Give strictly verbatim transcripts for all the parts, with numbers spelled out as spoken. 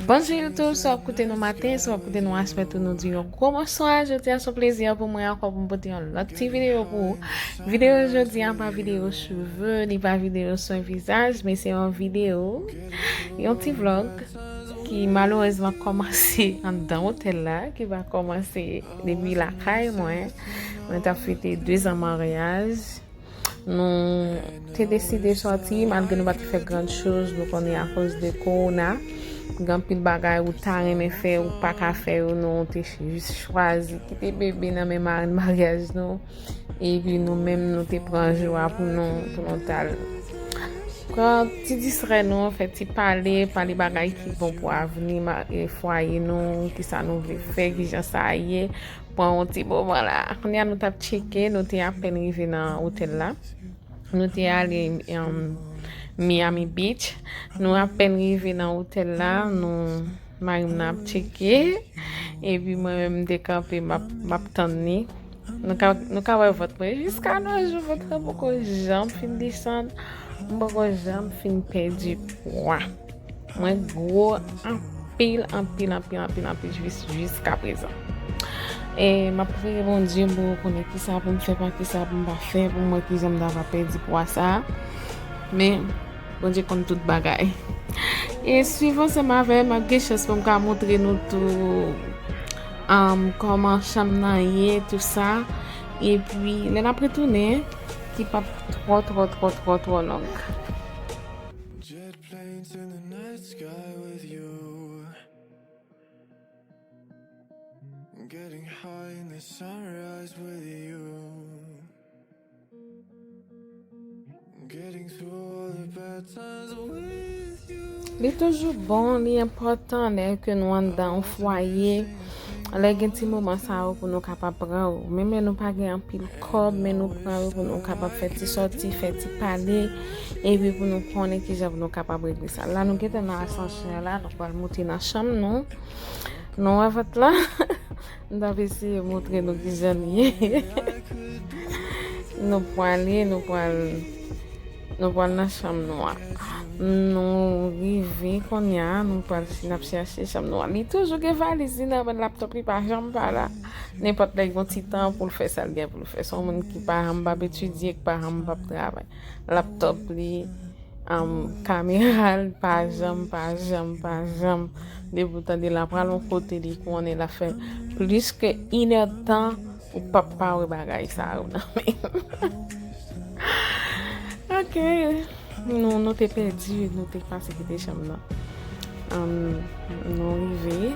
Bonjou YouTube, swa w ap koute nou maten, swa w ap koute nou aswè tou, nou di yon gwo bonswa. Jodi a se yon plezi pou mwen ankò pou m pote yon lòt ti videyo pou ou. Videyo jodi a pa videyo cheve, ni pa videyo swen vizaj, men se yon videyo, yon ti vlog ki malerezman kòmanse anndan otèl la, ki pa kòmanse depi lakay mwen. Mwen t ap fete de zan maryaj. Nou te deside sòti, malgre nou pa te fè gran choz, nou konnen akoz de kowona, gen anpil bagay ou ta renmen fè, ou pa ka fè yo, nou te jis chwazi kite bebe nan men marenn maryaj nou, epi nou menm nou te pran jou a pou nou, pou nou t al pran ti distrè nou, fè ti pale, pale bagay ki bon pou avni ma-, e fwaye nou, kisa nou vle fè, kijan sa ye, pran yon ti moman la. Kounye a nou t ap tcheke, nou te apèn rive nan otèl la. Nou te ale, um, Miami Beach. Nou apèn rive nan otèl la, nou, mari m nan ap tcheke. Epi mwen menm m te kanpe, m ap, m ap tann li. Nou ka, nou ka wè vant mwen. Jiska nos jours, vant lan poko janm fin desann. M poko janm fin pèdi pwa. Mwen gwo anpil, anpil, anpil, anpil, anpil, jis, jiska prezan. E m ap priye Bondye pou konnen kisa pou m fè, pa kisa pou m pa fè, pou m wè kijan m ta va pèdi pwa sa a. Men, Bondye konn tout bagay. E swiv ansanm avè m, m ap gen chans pou m ka montre nou tou, um, kòman chanm nan ye, tou sa. Epi, lè n ap retounen, ki p ap twò, twò, twò, twò, twò long. Jet planes in the night sky with you. Getting high in the sunrise with you. Getting through all the bad times with you. Li toujou bon, li enpòtan lè ke nou anndan yon fwaye. Lè gen ti moman sa yo pou nou kapab pran yo. Menm lè nou pa gen anpil kòb, men nou pran yo pou nou kapab fè ti sòti, fè ti pale, epi pou nou konnen kijan pou nou kapab regle sa. La, nou gentan nan asansè la, nou pral monte nan chanm nou. Nou wè vant la? M t ap eseye montre nou kijan li ye. Nou pwale, nou pwal, nou pwal nan chanm nou a. Nou rive kounye a, nou pral, n ap chèche chanm nou a. Li toujou gen valiz li nan men l, laptòp li pa janm pa la. Nenpòt lè, l gon ti tan pou l fè sa l gen pou l fè. Se yon moun ki pa janm p ap etidye, ki pa janm p ap travay. Laptòp li, um, kamera l pa janm, pa janm, pa janm. Depi w tande l ap pral yon kote, li konnen l ap fè plis ke inèdtan, ou p ap pa wè bagay sa yo nan men l. Ok. Nou, nou te pèdi, nou te pase kite chanm nan. Um, nou rive.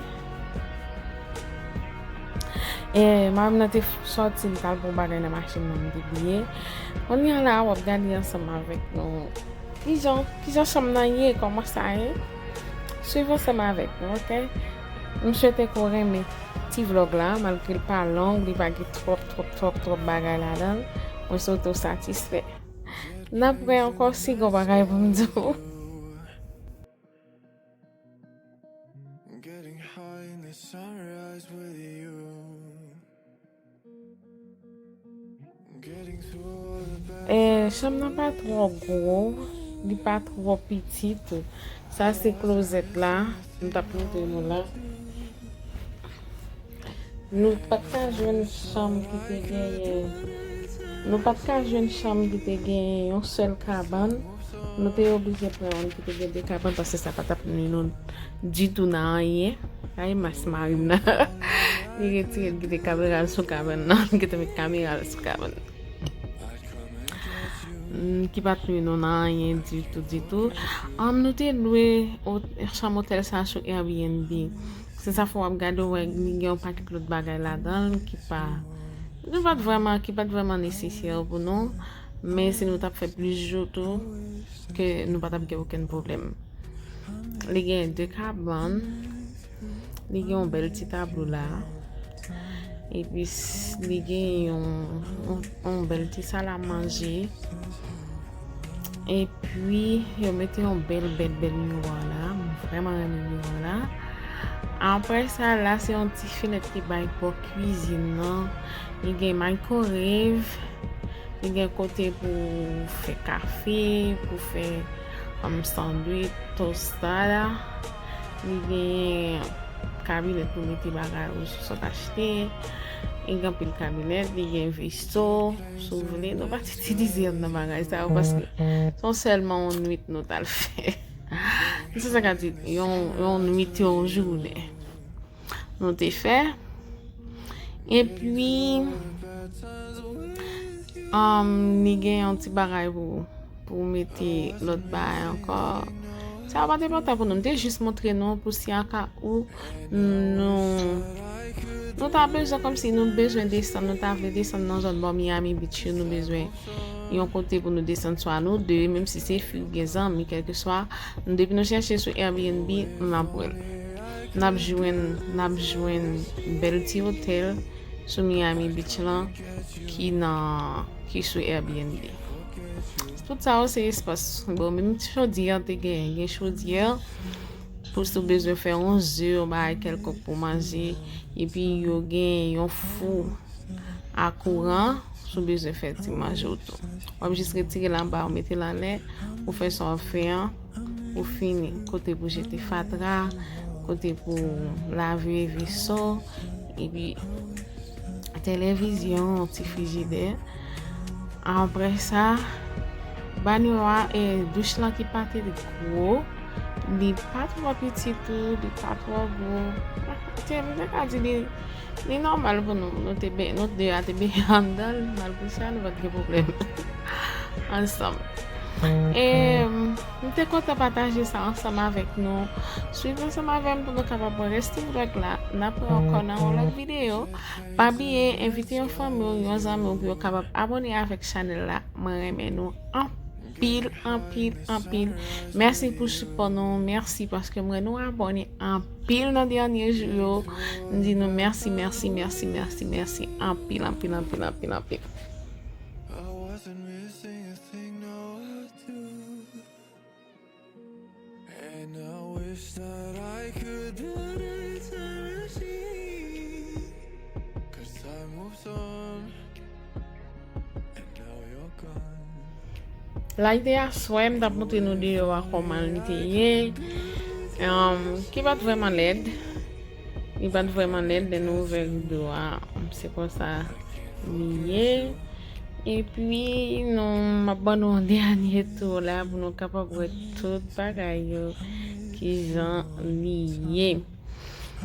E, mari m nan te f-, sòti, li t al pran bagay nan machin nan, m te bliye. Kounye a la, w ap gade ansanm avèk nou kijan, kijan chanm nan ye, kòman sa ye. Swiv ansanm avèk nou, ok? M swete ke w renmen ti vlog la, malgre l pa long, li pa gen twòp, twòp, twòp, twòp bagay ladan l. Mwen swete w satisfè. N ap wè ankò si gon bagay pou m di w. Getting high in the sunrise with you. Getting through all the bad Eh, chanm nan pa twò gwo, li pa twò piti tou. Sa se klozèt la, m t ap montre nou la. Nou pa t ka jwenn chanm ki te genyen, nou pa t ka jwenn chanm ki te genyen yon sèl kabann. Nou te oblije pran youn ki te gen de kabann paske sa pa t ap nwi nou ditou nan anyen. Ay, mas mari m nan. Li retire l kite kamera l sou kabann nan. Li kite met kamera l sou kabann nan. Mm, ki pa t nwi nou nan anyen ditou, ditou. Ann, nou te lwe o-, chanm otèl sa sou Airbnb. Se sa fè w ap gade, w wè li gen yon pakèt lòt bagay ladan l ki pa, nou pa t vrèman, ki pa t vrèman nesesè pou nou. Men si nou t ap fè plis jou tou, ke nou pa t ap gen okenn pwoblèm. Li gen de kabann, li gen yon bèl ti tablo la. Epi s-, li gen yon, yon, yon bèl ti sal a manje. Epi, yo mete yon bèl, bèl, bèl miwa la. M vrèman renmen miwa la. Apre sa, la, se yon ti fenèt ki bay bò kwizin nan. Li gen microwave. Li gen kote pou fè kafe, pou fè, um, sandwich, tostada. Li genyen kabinèt pou mete bagay ou sot achte. Li gen anpil kabinèt, li gen veso, si w vle. Nou pa t itilize yonn nan bagay sa yo paske se yon sèlman yon nwit nou t al fè. Se sa k di, yon, yon nwit, yon jounen nou te fè. Epi, um, li gen yon ti bagay pou, pou mete lòt bagay ankò. Sa yo pa t enpòtan pou nou. M te jis montre nou pou si aka ou nou, nou ta bezwen kòmsi nou bezwen desann, nou ta vle desann nan zòn bò Miami Beach yo, nou bezwen yon kote pou nou desann swa nou de, menm si se fi oubyen zanmi, kèlkeswa. Depi nou chèche sou Airbnb, n ap wè l. N ap jwenn, n ap jwenn bèl ti otèl sou Miami Beach lan ki nan, ki sou Airbnb. Tout sa yo se espas. Bon, menm chodyè te gen, gen chodyè pou si w bezwen fè yon ze, yon bagay kèlkonk pou manje, epi yo gen yon fou a kouran, si w bezwen fè ti manje w tou. W ap jis retire l anba, ou mete l anlè, ou fè sa w ap fè an, ou fini. Kote pou jete fatra, kote pou lave veso, epi televizyon, ti frijidè. Apre sa, banyo a, e, douch lan ki pa te gwo, li pa twò piti tou, li pa twò gwo. Te, m te ka di li, li nòmal pou nou. Nou te ben, nou de a te benyen anndan l, malgre sa, nou pa t gen pwoblèm ansanm. E, m te kontan pataje sa ansanm avèk nou. Swiv ansanm avè m pou nou kapab wè rès ti vlòg la. N ap wè ankò nan yon lòt videyo. Pa bliye envite yon fanmi w, yon zanmi w pou yo kapab abòne avèk chanèl la. Mwen renmen nou anpil, anpil, anpil. Mèsi pou sipò nou. Mèsi paske m wè nou abòne anpil nan dènye jou yo. M di nou mèsi, mèsi, mèsi, mèsi, mèsi anpil, anpil, anpil, anpil, anpil. I wasn't missing a thing, no, I do. And I wish that I could build a time machine. 'Cause time moves on, and now you're gone. Lay te aswè, m t ap montre nou deyò a kòman li te ye. Um, ki pa t vrèman lèd. Li pa t vrèman lèd, lè nou ouvè rido a, se konsa li ye. Epi, nou, m ap ban nou yon dènye tou la pou nou kapab wè tout bagay yo, kijan li ye. I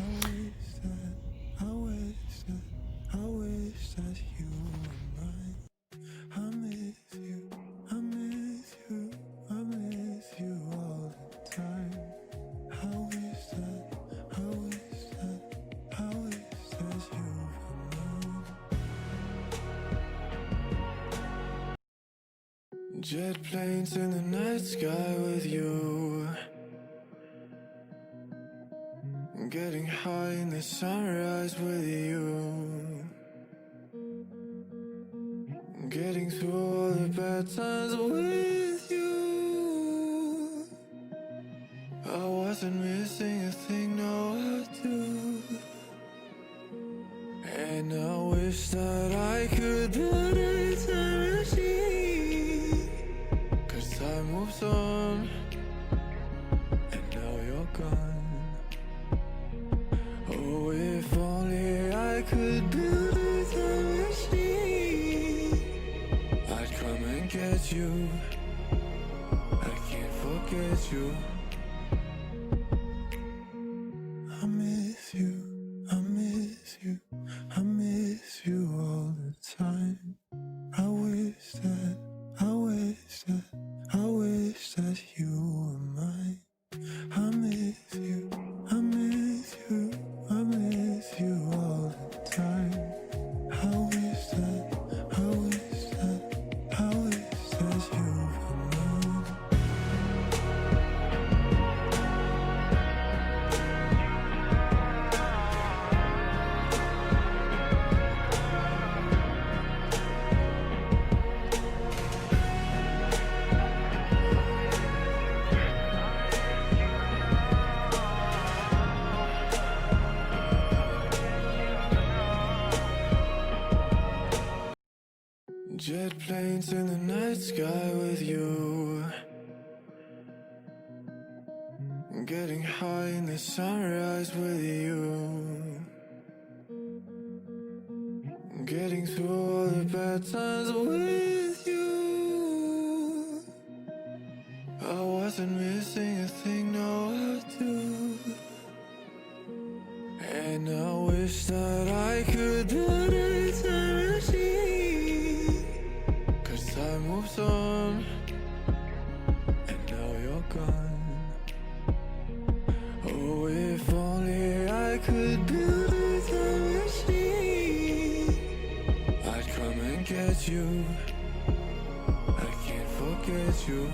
miss you, I miss you, I miss you all the time. I wish that, I wish that, I wish that you were mine. Jet planes in the night sky with you. Getting high in the sunrise with you. Getting through all the bad times with you. I wasn't missing a thing, no, I do. And I wish that I could build a time machine. 'Cause time moves on, and now you're gone. Oh, if only I could build a time machine. I'd come and get you. I can't forget you. I miss you, I miss you, I miss you all the time. I wish that, I wish that, I wish that you were mine. I miss you, I miss you, I miss you all the time. I wish that, I wish that, I wish that you were mine. Jet planes in the night sky with you. Getting high in the sunrise with you. Getting through all the bad times with you. I wasn't missing a thing, now I do. And I wish that I could build a time machine. Cause time moves on, and now you're gone. Oh, if only I could build a time machine. I'd come and get you. I can't forget you.